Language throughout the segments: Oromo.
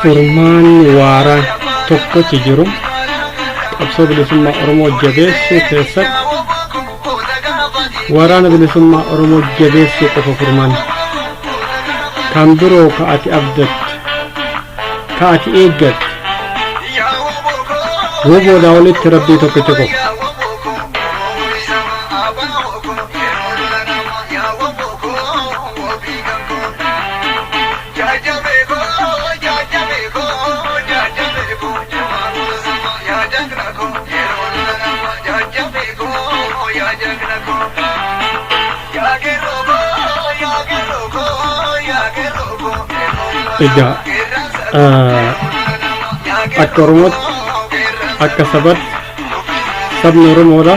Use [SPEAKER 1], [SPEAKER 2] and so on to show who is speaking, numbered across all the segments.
[SPEAKER 1] Furmaanni waaraan tokkochi jiru qabsoo bilisummaa Oromoo jabeessuu keessatti waraana bilisummaa Oromoo jabeessuu qofa furmaanni. Kan biroo ka ati abdattu, ka ati eeggattu, woboodhaa olitti rabbii tokkicha qofa. Egaa akka Oromootti akka sabatti sabni Oromoodha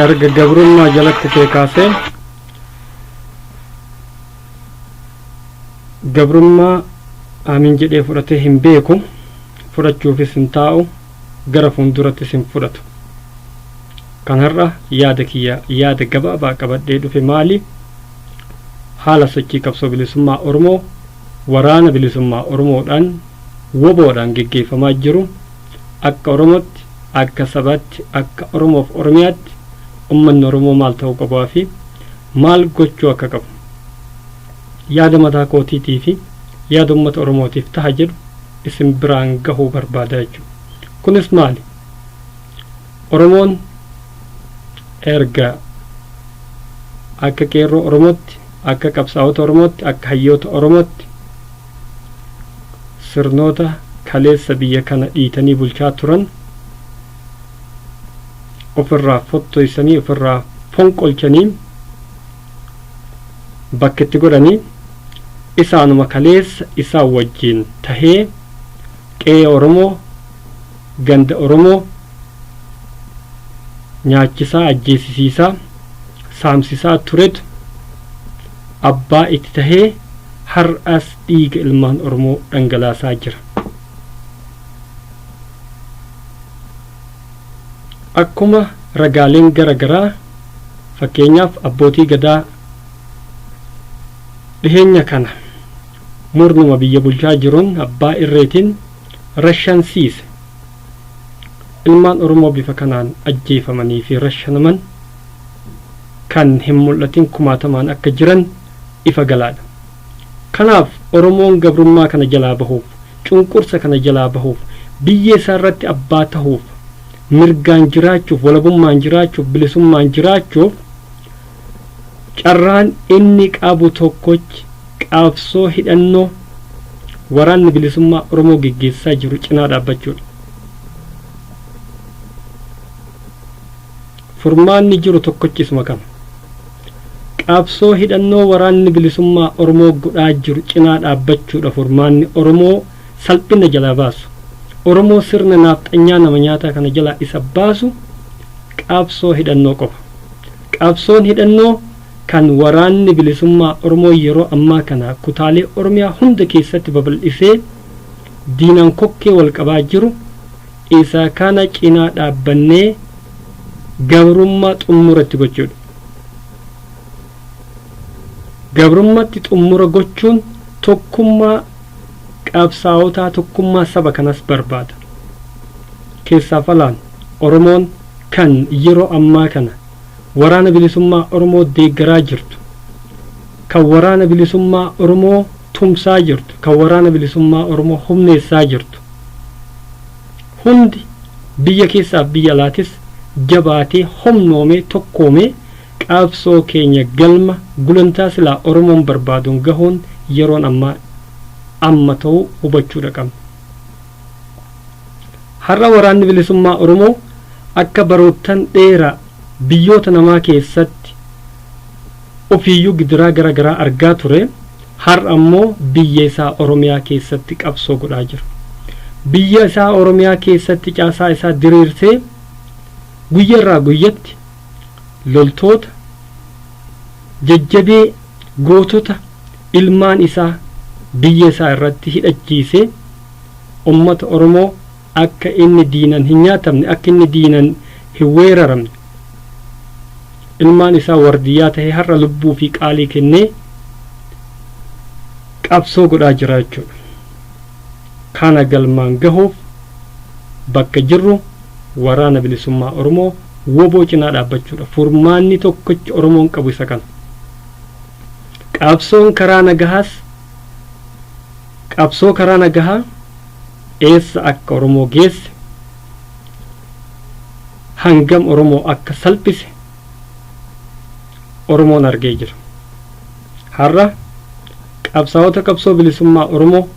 [SPEAKER 1] erga gabrummaa jala kufee kaasee gabrummaa amiin jedhee fudhatee hin beeku, fudhachuufis hin taa'u, gara fuuldurattis hin fudhatu. Kan har'a yaada kiyya yaada gabaabaa qabadhee dhufe maali? Haala sochii qabsoo bilisummaa Oromoo waraana bilisummaa Oromoodhaan woboodhaan geggeeffamaa jiru akka Oromootti, akka sabaatti, akka Oromoof Oromiyaatti ummanni Oromoo maal ta'uu qabaa fi maal gochuu akka qabu yaada mataa kootiitii fi yaada ummata Oromootiif taha jedhu isin biraan gahuu barbaada jechuudha. Kunis maali? Oromoon erga akka qeerroo Oromootti, akka qabsaa'ota Oromootti, akka hayyoota Oromootti sirnoota kaleessa biyya kana dhiitanii bulchaa turan ofirraa fottoysanii, ofirraa fonqolchanii bakka itti godhanii isaanuma kaleessa isaan wajjiin tahee qe'ee Oromoo, ganda Oromoo nyaachisaa, ajjeesisiisaa, saamsisaa turetu abbaa itti tahee har'as dhiiga ilmaan Oromoo dhangalaasaa jira. Akkuma ragaaleen gara garaa fakkeenyaaf abbootii gadaa dhiheenya kana murnuma biyya bulchaa jiruun abbaa irreetiin rashansiise ilmaan Oromoo bifa kanaan ajjeefamanii fi rashanaman kan hin mul'atin kumaatamaan akka jiran ifa galaadha. Kanaaf Oromoon gabrummaa kana jalaa bahuuf, cunqursa kana jalaa bahuuf, biyya isaa irratti abbaa tahuuf, mirgaan jiraachuuf, walabummaan jiraachuuf, bilisummaan jiraachuuf carraan inni qabu tokkochi qabsoo hidhannoo waraanni bilisummaa Oromoo geggeessaa jiru cinaa dhaabbachuudha. Furmaanni jiru tokkochi isuma kana. Qabsoo hidhannoo waraanni bilisummaa Oromoo godhaa jiru cinaa dhaabbachuudha furmaanni Oromoo salphina jalaa baasu. Oromoo sirna naafxanyaa nama nyaataa kana jalaa isa baasu qabsoo hidhannoo qofa. Qabsoon hidhannoo kan waraanni bilisummaa Oromoo yeroo ammaa kana kutaalee Oromiyaa hunda keessatti babal'isee diinaan kokkee wal qabaa jiru isa kana cinaa dhaabbannee gabrummaa xummura itti gochuudha. Gabrummaatti xummura gochuun tokkummaa qabsaa'otaa, tokkummaa saba kanas barbaada. Keessaaf alaan Oromoon kan yeroo ammaa kana waraana bilisummaa Oromoo deeggaraa jirtu, kan waraana bilisummaa Oromoo tumsaa jirtu, kan waraana bilisummaa Oromoo humneessaa jirtu hundi biyya keessaaf biyya alaatis jabaatee humnoomee tokkoomee qabsoo keenya galma gulantaa silaa Oromoon barbaaduun gahuun yeroon ammaa amma ta'uu hubachuudha qabna. Har'a waraanni bilisummaa Oromoo akka baroottan dheeraa biyyoota namaa keessatti ofiiyyuu gidiraa gara garaa argaa ture, har'a ammoo biyya isaa Oromiyaa keessatti qabsoo godhaa jira. Biyya isaa Oromiyaa keessatti caasaa isaa diriirsee guyya irraa guyyatti loltoota jajjabee, gootota ilmaan isaa biyya isaa irratti hidhachiisee, ummata Oromoo akka inni diinan hin nyaatamne, akka inni diinan hin weeraramne, ilmaan isaa wardiyyaa tahee har'a lubbuu fi qaalii kennee qabsoo godhaa jira jechuudha. Kana galmaan gahuuf bakka jirru waraana bilisummaa Oromoo WBO cinaa dhaabbachuudha. Furmaanni tokkichi Oromoon qabu isa kana. Qabsoon karaa nagahaas, qabsoo karaa nagahaa eessa akka Oromoo geesse, hangam Oromoo akka salphise Oromoon argee jira. Har'a qabsaa'ota qabsoo bilisummaa Oromoo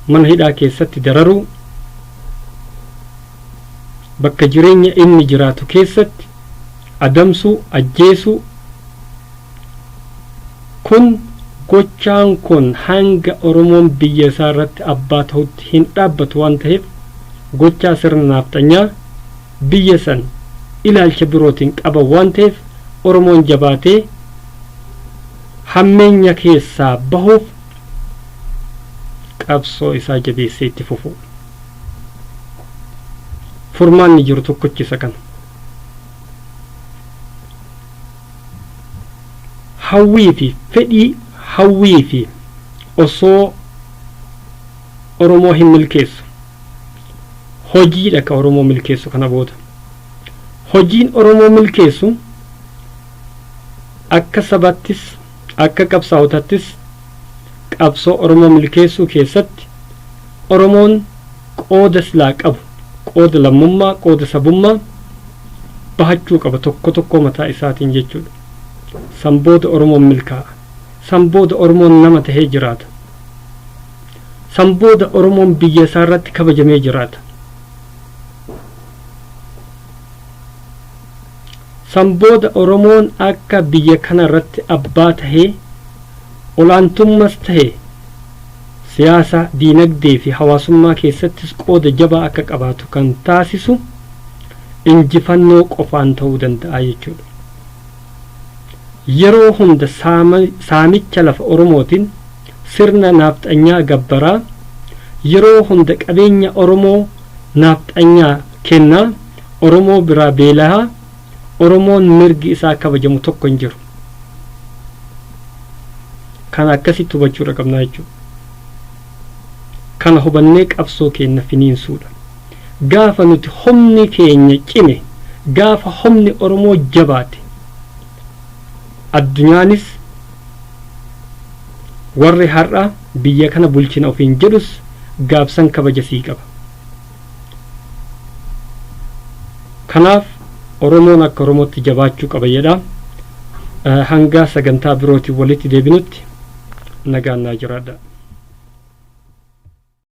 [SPEAKER 1] mana hidhaa keessatti dararuu, bakka jireenya inni jiraatu keessatti adamsuu, ajjeesuu kun, gochaan kun hanga Oromoon biyya isaa irratti abbaa ta'utti hin dhaabbatu waan ta'eef, gochaa sirna naafxanyaa biyya san ilaalcha birootiin qaban waan ta'eef, Oromoon jabaatee hammeenya keessaa bahuuf qabsoo isaa jabeessee itti fufu. Furmaanni jiru tokkochi isa kana. Hawwii fi fedhii, hawwii fi osoo Oromoo hin milkeessu, hojiidha ka Oromoo milkeessu. Kana booda hojiin Oromoo milkeessu akka sabattis akka qabsaa'otattis qabsoo Oromoo milkeessuu keessatti Oromoon qooda silaa qabu, qooda lammummaa, qooda sabummaa bahachuu qaba tokko tokko mataa isaatiin jechuudha. San booda Oromoon milkaa'a. San booda Oromoon nama tahee jiraata. San booda Oromoon biyya isaa irratti kabajamee jiraata. San booda Oromoon akka biyya kana irratti abbaa tahee, olaantummas tahe siyaasa, diinagdee fi hawaasummaa keessattis qooda jabaa akka qabaatu kan taasisu injifannoo qofaan ta'uu danda'a jechuudha. Yeroo hunda saamicha lafa Oromootiin sirna naafxanyaa gabbaraa, yeroo hunda qabeenya Oromoo naafxanyaa kennaa, Oromoo biraa beelahaa, Oromoon mirgi isaa kabajamu tokko hin jiru. Kana akkasitti hubachuudha qabnaa jechuudha. Kana hubannee qabsoo keenya finiinsuudha. Gaafa nuti humni keenya cime, gaafa humni Oromoo jabaate, addunyaanis warri har'a biyya kana bulchina ofiin jedhus gaabsan kabaja sii qaba. Kanaaf Oromoon akka Oromootti jabaachuu qaba jedha. Hanga sagantaa birootiin walitti deebinutti nagaan naa jiraadha.